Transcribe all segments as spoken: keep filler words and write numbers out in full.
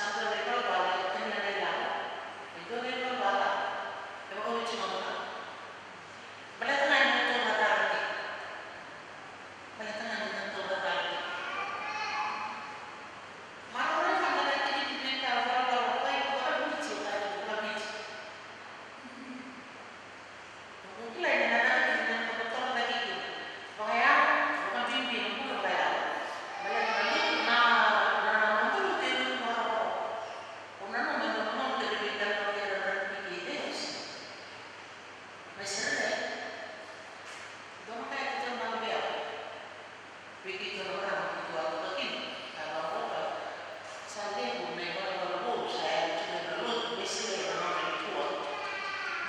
Sa dua na ivalavala e tani na ilavo, e dua na ivalavala e vakauti gauna. Baleta ga ni na taura cala tiko. Baleta ga ni na taura cala tiko. Maroroi ga na tikitiki ni ka ivalavala, o koya e vakaviti, o koya e vakaviti. Au kila ni na caka kina na ka torocake kina. Vakayalo, vakabibi na bula vakayalo. Baleta na lotu, na, na, na bula tei lotu vakayalo. Au nanuma e dua na gauna tale vei tale na kena na piki e Vesi. Mai Sere. Dua na ka e tiko na vei au. Vei keitou na marama keitou a toka kina, a vaqo ka sa levu na ivalavala vou sa yaco tiko ena lotu Wesele ena gauna nikua.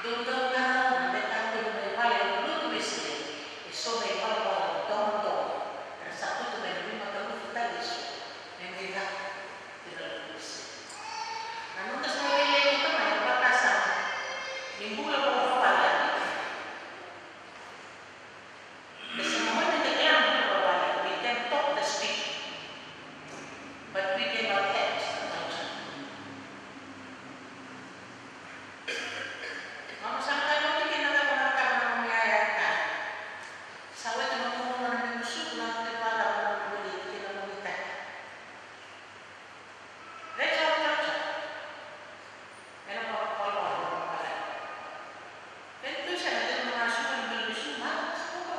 Dou dau qarauna me kakua ni mai vale ena lotu Wesele, eso na ivalavala domodomo era sa kauta mai na veimatalotu tale eso me mai caka ena lotu Wesele. Na noda sa veileqa mai na vakasama ni bula vakavale. E sega walega ni da kila na bula vakavale. We can talk the speech, but we cannot act the culture. Mama sa na kaya oti kina na ka, na ka, na nomu yaya e kaya. Sa oti na nomu gauna, na nomu sucu, na nomu vale, na nomu vale, kei na nomu itaki. That's our culture. Ena vakavalavala na vale. Keitou sega ni dau na suka ni bale ni suka, na suka.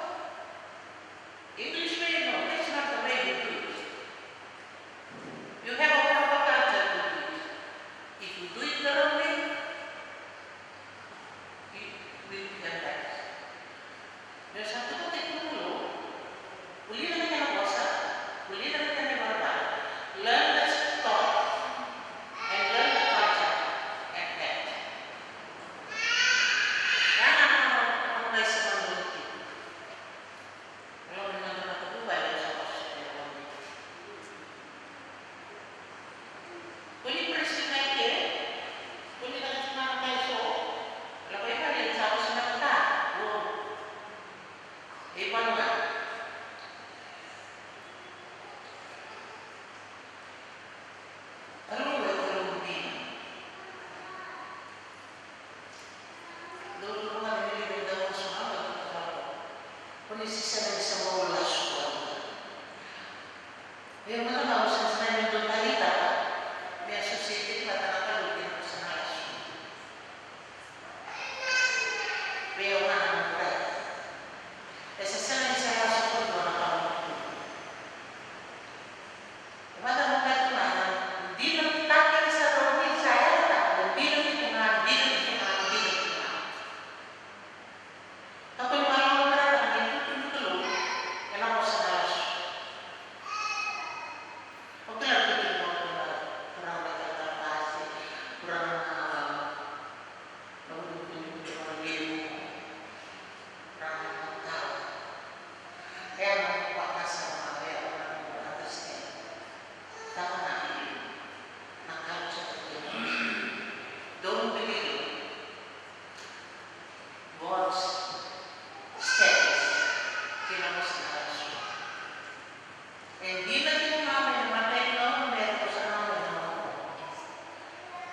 English way, no, that's not the way you do it. You have a proper culture to do it. If you do it the wrong way, you will be embarrassed. Ni o sa tubu tiko na Kalou, vulica na kena vosa, vulica na kena ivalavala. Learn the thought and learn the culture and act. Ya na noda, noda isemadonu tiko. Loma ni noda matavuvale, au sa vosa tiko ena loma ni Ko ni president na ike, ko ni na tiko na ka eso, lako i vale, sa vosa na ka. O. E vanua. Kalou e Kalou dina. Dou ruga ni liga dau masu ga mai ki tavale. Ko ni sisana ni sa bau lasu vata. Vei au mada ga au sega sara ni dau taleitaka me associate vata na Kalou kei na vosa na lasu. Vei au ga na noqu rai. E sa sega ni sa lasu ko dua na Kalou. Vata na ka tu na dina taka ni sa rau ni sa yalataka na dina ni tu ga, dina ni tu ga, dina ni tu ga. Kakua ni malolo tara na itutu ni Kalou ena vosa na lasu. O kila itutu ni Kalou na turaga na Kalou na basi, turaga na Don't belittle God's status. E dina tiko ga mai na matai ni gauna me yaco sa na gauna na gauna.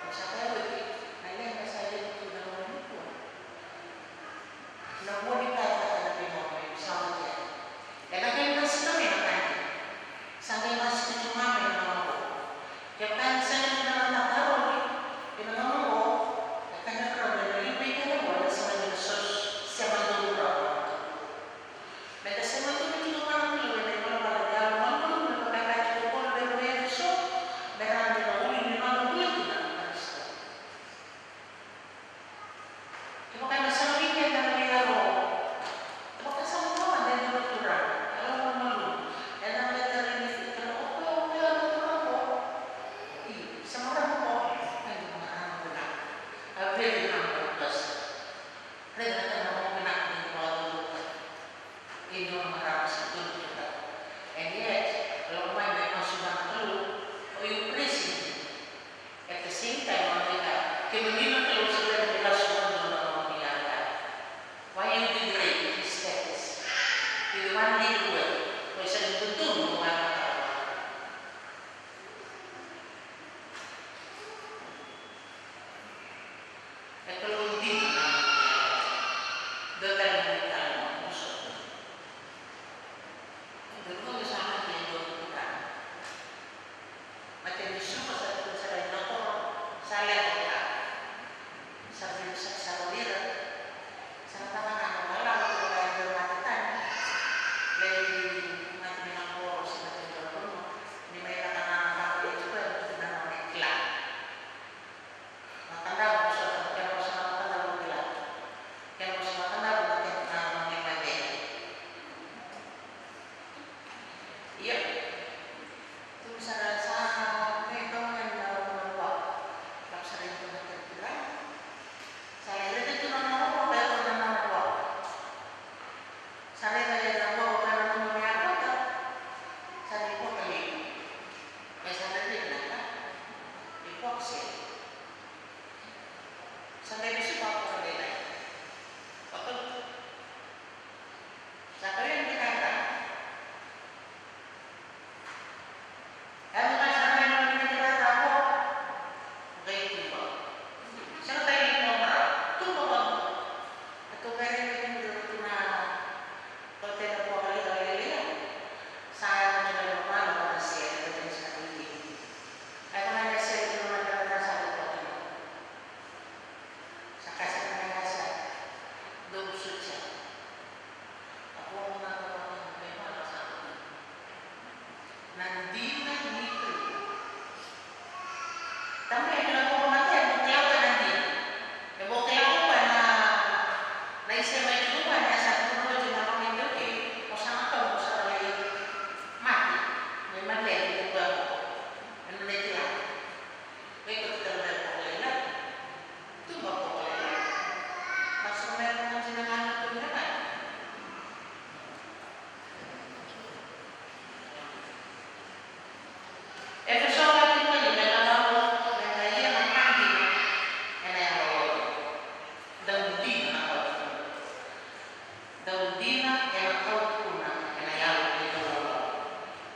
Au sa kaya oti, na leqa sa levu tu na gauna nikua. Na vua ni ka e caka na veigauna me sa oti yani. Ena qai basika mai na ka dina. Sa qai basika tu ga mai na gauna oqo. Kevaka ni sega ni da na tarogi ena gauna oqo, e ka na rawa me na liu vei keda vua, ena sega ni na soso, sega ni dau rawa. Meda sema tu ni tiko vua na Kalou ena ivalavala ni yalo malumalumu, me vaka e kaya tiko o Paula vei ira na Efeso, me rawa ni na ulu ni nona bula kina na Karisito. Kevaka ena sega ni keda na veiyalo, kevaka sa na tawa ena nona turaga, yalo malumalumu, ena veitarai ni tiko na o koya, o koya na turaga qo. Io, sa marama qo, e dua na marama vinaka. A very humble person. Raica na ka na marama vinaka ni vakacaucautaki. E dua na marama sa donu vinaka. And yet, lako mai me masu vua na Kalou, o yu praising him. At the same time, o na qai kaya, kemuni na Kalou, sa bera ni lasu vakadua na nomuni yalayala. Why you degrade his status? With one little word, ko e sa ni dodonu mo vakamataka vua. E Kalou dina na noda italanoa, dua tale na italanoa, dou sa dua. Dou sa mate e dua na turaga. Mate ni suka sa tukuni sara i Nakoro, sa leqa o koya. Sa vei sa sa o ira. Sa na caka ga na lala o koya e dua mate tani. Lai mate ni Nakoro se mate ni dua na vanua. Ni mai caka na lala e dua na turaga ni kila. Vakadavu, sota, kena vosa vakadavu kila. Kena vosa vakadavu na kena, na, na kena vei. Ia. Tu sa na sa me kau mai na rua. Kau sa raica tu na kena kila. Sa lai raica tu na rua, kau na rua. Sa raica na rua, kau na rua me a kota. Sa raica kota lei. Mai sa raica na ka. I kota se. Sa qai lesu vakakola lailai. Vakau. Sa kaya ni kaya. Ena ka sa na yaco ni kaya ko. Qai tuba. Sa na tagi ko mara. Tuba ko. Atu kaya ni kaya ni tu na. Ko tena ko kali kali ya. Sa yaco ni kaya ko mara ko na se. Ko tena sa ni. Ai ko na se ni ko na kaya sa ni ko. Sa kasa na mai kasa. Dou sutia. Apo mo na tau na mai mala sa. Na dina ni Kalou. Tamai ni na ko mate mo kila ko na dina. E mo kila ko na na ise mai tu ko na sa tu ko na ko ni doki. Ko sa na tau ko sa na lai mate. Mai mate ni ko. Ena na kila. Mai ko tau na ko lai la. Tuba ko koya. Masu mai na dina ga na tu na ka. Efeso va tiko ni na ka lalo, na ka ia na ka dina, ena ia lalo. Dau dina na ka lalo. Dau dina ena kau tukuna ena yalo ni Kalou.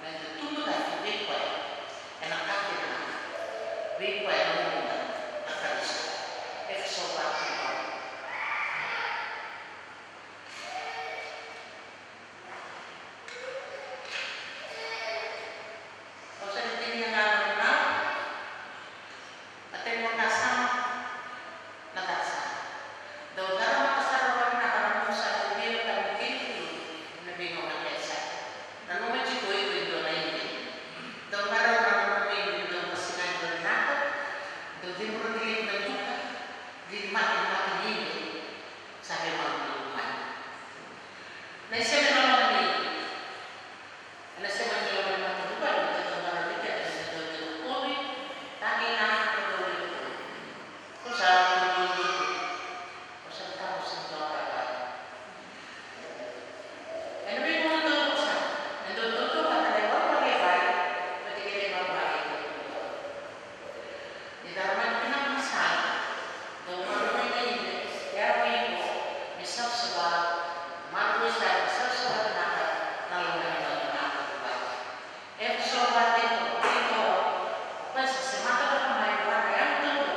Me da tubu cake vei koya ena ka kece ga vei koya na guguda na Karisito. Efeso va tolu. Au sa na tinia ga na nau. Na teni vakasama, na vakasama. Dau dara maka sara vakavinaka na nomu sa tu vei ira ka na kei tu na veigauna kece sara. Na nomu tiko iko e dua na ide. Dau marau na nomu ide, dau masigani dau vinaka, dau cibura dili na duka, dili maka na maka ni ide, sa veimalu na nomu mai. Na iseme na loma ni ide. Ena sema ni loma ni matanitu, ena tiko na rarama kece ena dodonu na kovi, tagi na dodonu na kovi. Ko sa dodonu, ko sa tabu sa dodonu na kovi. Ena vei kovi dodonu sa, ena dodonu na kovi, ena vei kovi, ena vei kovi. Ni da rogoca na sala, dou maroroi na ide, yaco iko me savasava, maroroi sara me savasava vinaka na loma ni noda Kalou. Efeso va tolu, tolu, o koya sa semata vata mai vua na Yalo Tabu,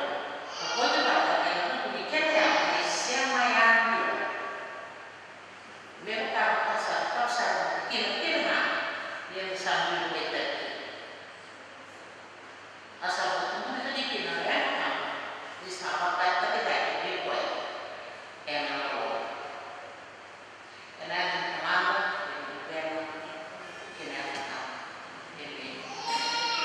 ka voti vata ena vuku ni keda yalo me sema yadua. Me vaka vaka sa, vaka sa, kina, kina na, ni sa buli vata. A sa